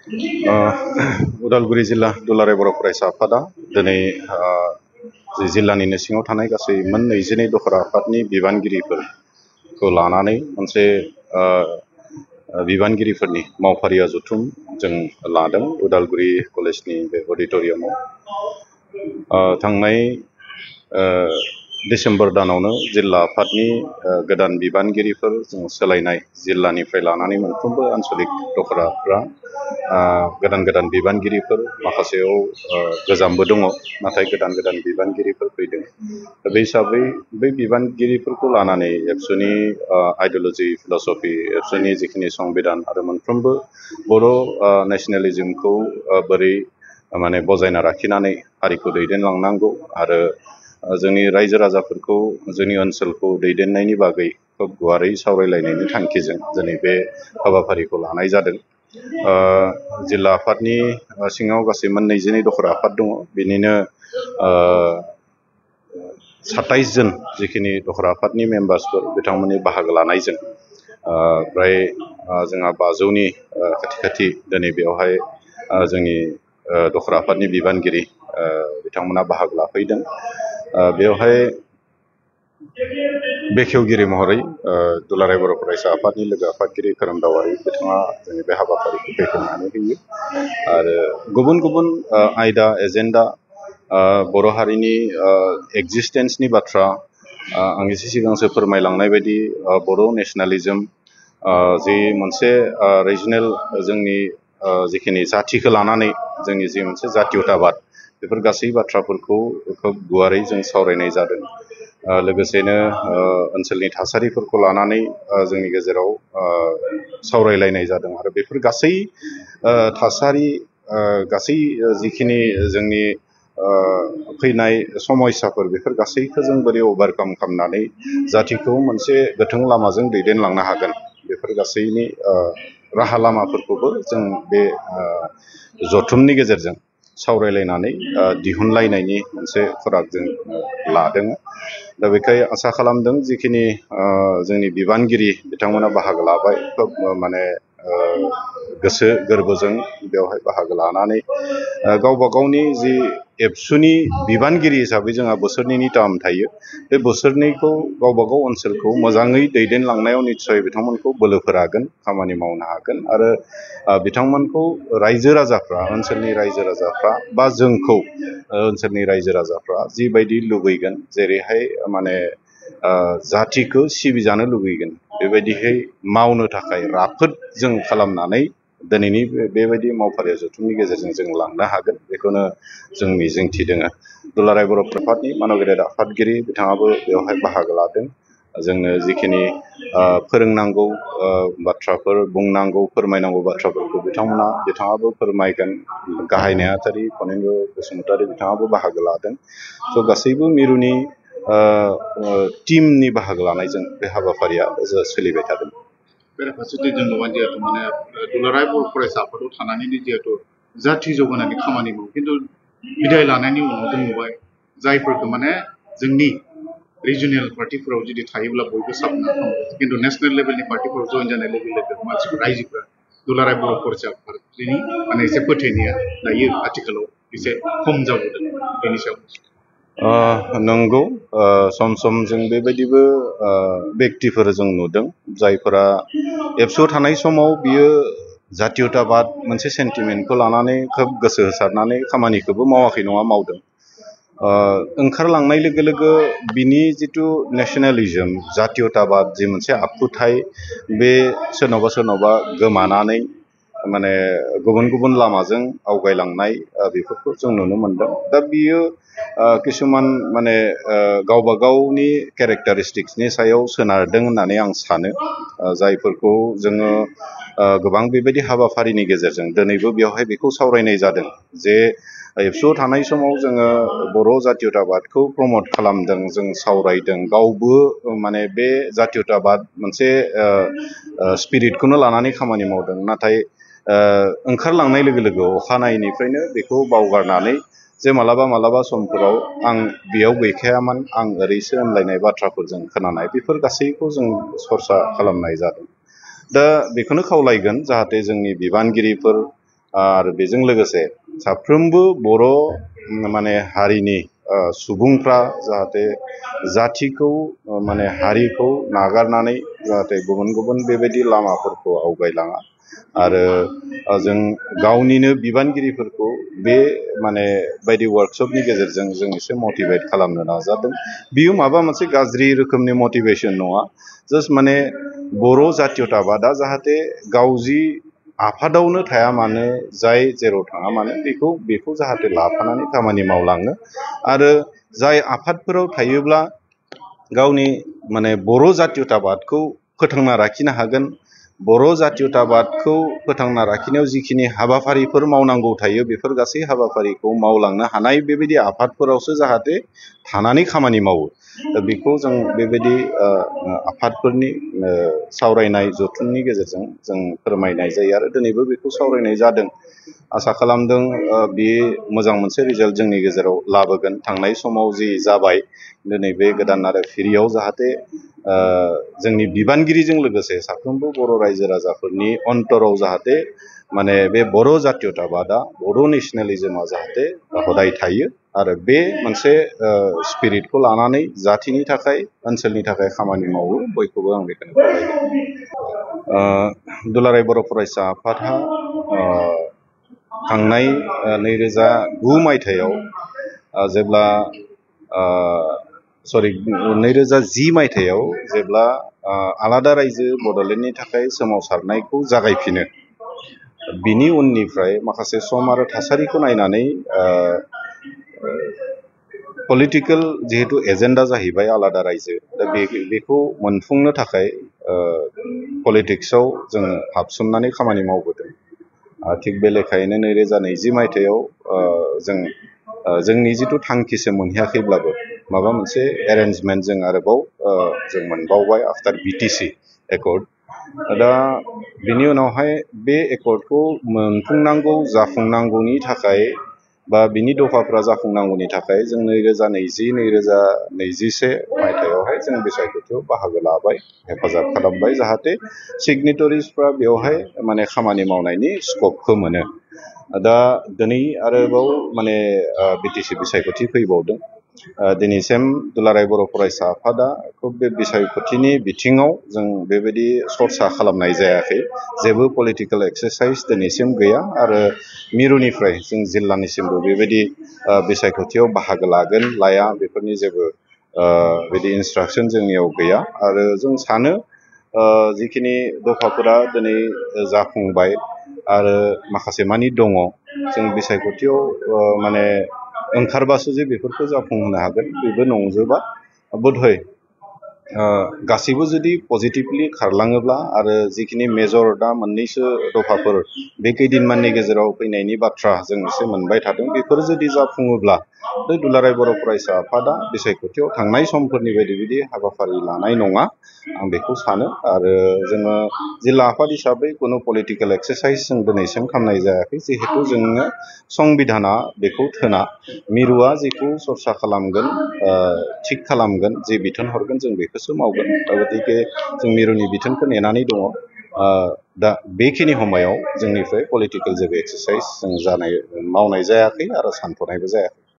उदालगुरि जिल्ला दुलाराय बर' फरायसा आफादा दिनै जिल्लानिनो सिङाव थानाय गासै मोन 22 दखरा आफादनि बिबानगिरिफोरखौ लानानै मोनसे बिबानगिरिफोरनि मावफारिया जथुम जों लादों उदालगुरि कलेजनि बे अडिटरियामाव। थांनाय डिसेम्बर दानावनो जिल्ला आफादनि गोदान बिबानगिरिफोर जों सोलायनाय जिल्लानिफ्राय लानानै मोनफ्रोमबो आन्सलिक दखराफ्रा गोदान बिबानगिरिफोर माखासेयाव गोजामबो दङ, नाथाय गोदान बिबानगिरिफोर फैदों। बे हिसाबै बै बिबानगिरिफोरखौ लानानै एबसुनि आइडिय'लजि फिल'सफि, एबसुनि जिखिनि संबिधान आरो मोनफ्रोमबो बर' नेसनेलिज्मखौ बोरै माने बजायना लाखिनानै हारिखौ दैदेनलांनांगौ आरो जोंनि रायजो राजाफोरखौ जोंनि ओनसोलखौ दैदेननायनि बागै खोब गुवारै सावरायलायनायनि थांखिजों दिनै बे हाबाफारिखौ लानाय जादों। जिल्ला आफादनि सिङाव गासै मोन 22 दखरा आफाद दङ, बिनिनो 27 जन जिखिनि दखरा आफादनि मेम्बार्सफोर बिथांमोननि बाहागो लानायजों प्राय जोंहा 500नि खाथि दिनै बेवहाय जोंनि दखरा आफादनि बिबानगिरि बिथांमोना बाहागो लाफैदों। बेवहाय बेखेवगिरि महरै दुलाराय बर' फरायसा आफादनि लोगो आफादगिरि खोरोमदावारि बिथाङा जोंनि बे हाबाफारिखौ बेखेवनानै होयो आरो गुबुन आयदा एजेन्डा बर' हारिनि एक्जिस्टेन्सनि बाथ्रा आं एसे सिगांसो फोरमायलांनाय बायदि बर' नेसनेलिज्म जि मोनसे रिजनेल जोंनि जिखिनि जाथिखौ लानानै जोंनि जि मोनसे जातीयताबाद, बेफोर गासै बाथ्राफोरखौ खोब गुवारै जों सावरायनाय जादों। लोगोसेनो ओनसोलनि थासारिफोरखौ लानानै जोंनि गेजेराव सावरायलायनाय जादों आरो बेफोर गासै थासारि गासै जिखिनि जोंनि फैनाय समयसाफोर बेफोर गासैखौ जों बोरै अभारकाम खालामनानै जातिखौ मोनसे गोथों लामाजों दैदेनलांनो हागोन, बेफोर गासैनि राहा लामाफोरखौबो जों बे जथुमनि गेजेरजों सावरायलायनानै दिहुनलायनायनि मोनसे खराग जों लादों। दा बेखाय आसा खालामदों जिखिनि जोंनि बिबानगिरि बिथांमोना बाहागो लाबाय, खोब माने गोसो गोरबोजों बेवहाय बाहागो लानानै गावबा गावनि जि एबसुनि बिबानगिरि हिसाबै जोंहा बोसोरनैनि टार्म थायो, बे बोसोरनैखौ गावबा गाव ओनसोलखौ मोजाङै दैदेनलांनायाव निस्सय बिथांमोनखौ बोलो फोरागोन, खामानि मावनो हागोन आरो बिथांमोनखौ रायजो राजाफ्रा, ओनसोलनि रायजो राजाफ्रा बा जोंखौ ओनसोलनि रायजो राजाफ्रा जिबायदि लुबैगोन, जेरैहाय माने जातिखौ सिबिजानो लुबैगोन, बेबायदिहै मावनो थाखाय राफोद जों खालामनानै दिनैनि बेबायदि मावफारिया जथुमनि गेजेरजों जों लांनो हागोन, बेखौनो जों मिजिंथिदों। दुलाराय बर' आफादनि मानगेजेर आफादगिरि बिथाङाबो बेवहाय बाहागो लादों। जोंनो जिखिनि फोरोंनांगौ बाथ्राफोर, बुंनांगौ फोरमायनांगौ बाथ्राफोरखौ बिथाङाबो फोरमायगोन। गाहाय नेहाथारि फनेन्द्र बसुमतारी बिथाङाबो बाहागो लादों। स' गासैबो मिरुनि टीमनि बाहागो लानायजों बे हाबाफारिया सोलिबाय थादों। बेराफारसेथिं जों नुबाय जिहेतु माने दुलाराय बर' फरायसा आफादाव थानानैनो जिहेतु जाथि जौगानायनि खामानि मावो, खिन्थु बिदाय लानायनि उनाव जों नुबाय जायफोरखौ माने जोंनि रिजनेल पार्टिफोराव जुदि थायोब्ला बयबो साबना हामो, खिन्थु नेसनेल लेभेलनि पार्टिफोराव जइन जानाय लोगो लोगो मानसिफोर रायजोफोरा दुलाराय बर' फरायसा आफादनि माने एसे फोथायनाया दायो आथिखालाव एसे खम जाबोदों, बेनि सायाव नंगौ, सम सम जों बेबायदिबो बेक्तिफोर जों नुदों जायफोरा एबसुआव थानाय समाव बियो जातीयताबाद मोनसे सेन्टिमेन्टखौ लानानै खोब गोसो होसारनानै खामानिखौबो मावाखै नङा मावदों। ओंखारलांनाय लोगो लोगो बिनि जिथु नेसनेलिज्म, जातीयताबाद जि मोनसे आखुथाय, बे सोरनावबा गोमानानै माने गुबुन लामाजों आवगायलांनाय बेफोरखौ जों नुनो मोनदों। दा बियो किसुमान माने गावबा गावनि केरेक्टारिस्टिक्सनि सायाव सोनारदों होननानै आं सानो, जायफोरखौ जोङो गोबां बेबायदि हाबाफारिनि गेजेरजों दिनैबो बेवहाय बेखौ सावरायनाय जादों जे एबसुआव थानाय समाव जोङो बर' जातीयताबादखौ प्रमट खालामदों, जों सावरायदों, गावबो माने बे जातीयताबाद मोनसे स्पिरिटखौनो लानानै खामानि मावदों। नाथाय ओंखारलांनाय लोगो लोगो अखानायैनिफ्रायनो बेखौ बावगारनानै जे मालाबा समफोराव आं बेयाव गैखायामोन, आं ओरैसो होनलायनाय बाथ्राफोरजों खोनानाय, बेफोर गासैखौ जों सरसा खालामनाय जादों। दा बेखौनो खावलायगोन जाहाथे जोंनि बिबानगिरिफोर आरो बेजों लोगोसे साफ्रोमबो बर' माने हारिनि सुबुंफ्रा जाहाथे जाथिखौ माने हारिखौ नागारनानै जाहाथे गुबुन गुबुन बेबायदि लामाफोरखौ आवगायलाङा आरो जों गावनिनो बिबानगिरिफोरखौ बे माने बायदि वर्कशपनि गेजेरजों जों एसे मटिभेट खालामनो नाजादों। बियो माबा मोनसे गाज्रि रोखोमनि मटिभेशन नङा, जास्ट माने बर' जातीयताबादा जाहाथे गाव जि आफादावनो थाया मानो, जाय जेराव थाङा मानो बेखौ जाहाथे लाफानानै खामानि मावलाङो आरो जाय आफादफोराव थायोब्ला गावनि माने बर' जातीयताबादखौ फोथांना लाखिनो हागोन, बर' जातीयताबादखौ फोथांना लाखिनायाव जिखिनि हाबाफारिफोर मावनांगौ थायो बेफोर गासै हाबाफारिखौ मावलांनो हानाय बेबायदि आफादफोरावसो जाहाथे थानानै खामानि मावो। दा बेखौ जों बेबायदि आफादफोरनि सावरायनाय जथुमनि गेजेरजों जों फोरमायनाय जायो आरो दिनैबो बेखौ सावरायनाय जादों। आसा खालामदों बे मोजां मोनसे रिजाल्ट जोंनि गेजेराव लाबोगोन। थांनाय समाव जि जाबाय दिनै बे गोदान आरो फिरियाव जाहाथे जोंनि बिबानगिरिजों लोगोसे साफ्रोमबो बर' रायजो राजाफोरनि अन्तराव जाहाथे माने बे बर' जातीयताबादा, बर' नेसनेलिजमा जाहाथे हदाय थायो आरो बे मोनसे स्पिरिटखौ लानानै जाथिनि थाखाय, ओनसोलनि थाखाय खामानि मावो, बयखौबो आं बेखौनो खावलायगोन। दुलाराय बर' फरायसा आफादहा थांनाय 2009 मायथाइयाव जेब्ला 2010 मायथाइयाव जेब्ला आलादा रायजो बड'लेण्डनि थाखाय सोमावसारनायखौ जागायफिनो, बिनि उननिफ्राय माखासे सम आरो थासारिखौ नायनानै पलिटिकेल जिहेतु एजेन्डा जाहैबाय आलादा रायजो, दा बेखौ मोनफुंनो थाखाय पलिटिक्सआव जोङो हाबसोमनानै खामानि मावबोदों। थिग बे लेखायैनो 2020 मायथाइयाव जोंनि जिथु थांखिसिम मोनहैयाखैब्लाबो माबा मोनसे एरेन्जमेन्ट जों आरोबाव जों मोनबावबाय आफ्टार बिटिसि एकर्ड। दा बिनि उनावहाय बे एकर्डखौ मोनफुंनांगौ, जाफुंनांगौनि थाखाय बा बिनि दफाफ्रा जाफुंनांगौनि थाखाय जों 2020-2021 मायथाइयावहाय जों बिसायख'थियाव बाहागो लाबाय, हेफाजाब खालामबाय जाहाथे सिगनेटरिसफ्रा बेवहाय माने खामानि मावनायनि स्कपखौ मोनो। दा दिनै आरोबाव माने बिटिसि बिसायख'थि फैबावदों। दिनैसिम दुलाराय बर' फरायसा आफादा खोब बे बिसायख'थिनि बिथिङाव जों बेबायदि सरसा खालामनाय जायाखै, जेबो पलिटिकेल एक्सारसाइज दिनैसिम गैया आरो मिरुनिफ्राय जों जिल्लानिसिमबो बेबायदि बिसायख'थियाव बाहागो लागोन लाया बेफोरनि जेबो बिदि इन्सट्राकसन जोंनियाव गैया आरो जों सानो जिखिनि दफाफोरा दिनै जाफुंबाय आरो माखासे मानि दङ, जों बिसायख'थियाव माने ओंखारबासो जे बेफोरखौ जाफुंहोनो हागोन बेबो नंजोबा। बोधय गासैबो जुदि पजिटिभलि खारलाङोब्ला आरो जिखिनि मेजर दा मोननैसो दफाफोर बे खैदिनमाननि गेजेराव फैनायनि बाथ्रा जों एसे मोनबाय थादों, बेफोर जुदि जाफुङोब्ला बे दुलाराय बर' फरायसा आफादा बिसायख'थियाव थांनाय समफोरनि बायदि बिदि हाबाफारि लानाय नङा, आं बेखौ सानो। आरो जोङो जिल्ला आफाद हिसाबै खुनु पलिटिकेल एक्सारसाइज जों दिनैसिम खालामनाय जायाखै, जिहेतु जोंनो संबिधाना बेखौ थोना। मिरुआ जेखौ सरसा खालामगोन, थिग खालामगोन, जे बिथोन हरगोन जों बेखौसो मावगोन। दा गतिके जों मिरुनि बिथोनखौ नेनानै दङ। दा बेखिनि समायाव जोंनिफ्राय पलिटिकेल जेबो एक्सारसाइज जों मावनाय जायाखै आरो सानथ'नायबो जायाखै।